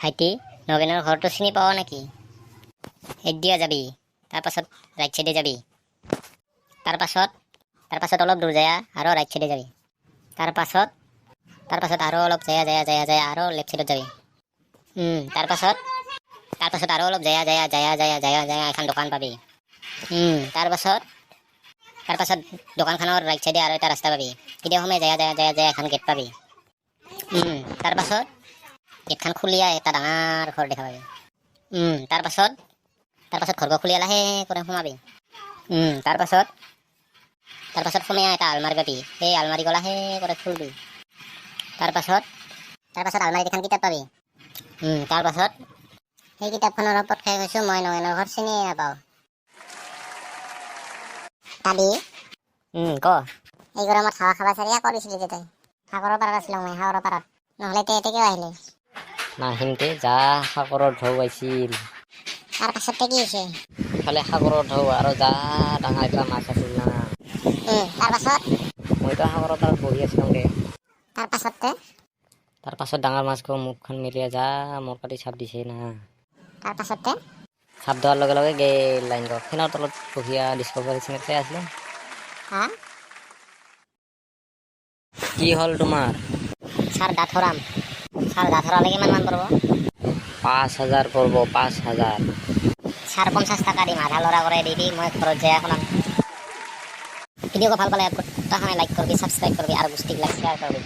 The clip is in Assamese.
ভাইটি, নগেনৰ ঘৰটো চিনি পাৱ নেকি? দিয়া যাবি, তাৰপাছত ৰাইট চাইডে যাবি, তাৰপাছত অলপ দূৰ যায় আৰু ৰাইট চাইডে যাবি, তাৰপাছত আৰু অলপ যায়া যায়া যায়া যায়া আৰু লেফ্ট চাইডত যাবি। তাৰপাছত আৰু অলপ যায়া যায়া যায়া যায়া যায়া যায়া এখন দোকান পাবি। তাৰপাছত দোকানখনৰ ৰাইট চাইডে আৰু এটা ৰাস্তা পাবি। কেতিয়া সোমাই যায়া যায়া যায়া যায়া এখন গেট পাবি। তাৰপাছত গেটখন খুলিয়া এটা ডাঙৰ ঘৰ দেখা পাবি। তাৰপাছত ঘৰটো খুলিয়া লাহে কৰি সোমাবি। তাৰপাছত সোমাই এটা আলমাৰি পাবি। সেই আলমাৰি লাহে কৰি খুলবি। তাৰপাছত আলমাৰিত এখন কিতাপ পাবি। তাৰপাছত সেই কিতাপখনৰ ওপৰত খাই কৈছোঁ, মই নগেনৰ ঘৰ চিনিয়ে নাপাওঁ। দাবি। ক। এই গৰমত হাৱা খাবা চাৰিয়া ক'ত গৈছিলি যে তই? সাগৰৰ পাৰত আছিলো মই, সাগৰৰ পাৰত। নহ'লে তই ইয়াতে কিয় আহিলি? নাহিমতে, যা সাগৰৰ ঢৌ আহিছিল। তাৰ পাছতে কি হৈছে? ইফালে সাগৰৰ ঢৌ আৰু যা ডাঙৰ এটা মাছ আছিল না। তাৰ পাছত? মইতো সাগৰৰ পাৰত বহি আছিলো দে। তাৰ পাছতে? তাৰ পাছত ডাঙৰ মাছটো মুখখন মেলিয়া যা মোৰ কাটি চাপ দিছে না। তাৰ পাছতে? চাপ দিয়াৰ লগে লগে গেল লাইন। ফেনৰ তলত বহিয়া ডিস্কভাৰী চেনেল চাই আছিলো। হা? কি হ'ল তোমাৰ? ছাৰ, দাঁত সৰাম ছাৰ। দাঁত সৰালে কিমান মান পৰিব? 5,000 পৰিব, 5,000। ছাৰ, 50 টকা দিম। আধা লৰা কৰে দি দি, মই ঘৰত যাই শুনাম। ভিডিঅ' ভাল পালে গোটেইখনে লাইক কৰবি, ছাবস্ক্ৰাইব কৰবি আৰু গোষ্ঠীবিলাক শ্বেয়াৰ কৰবি।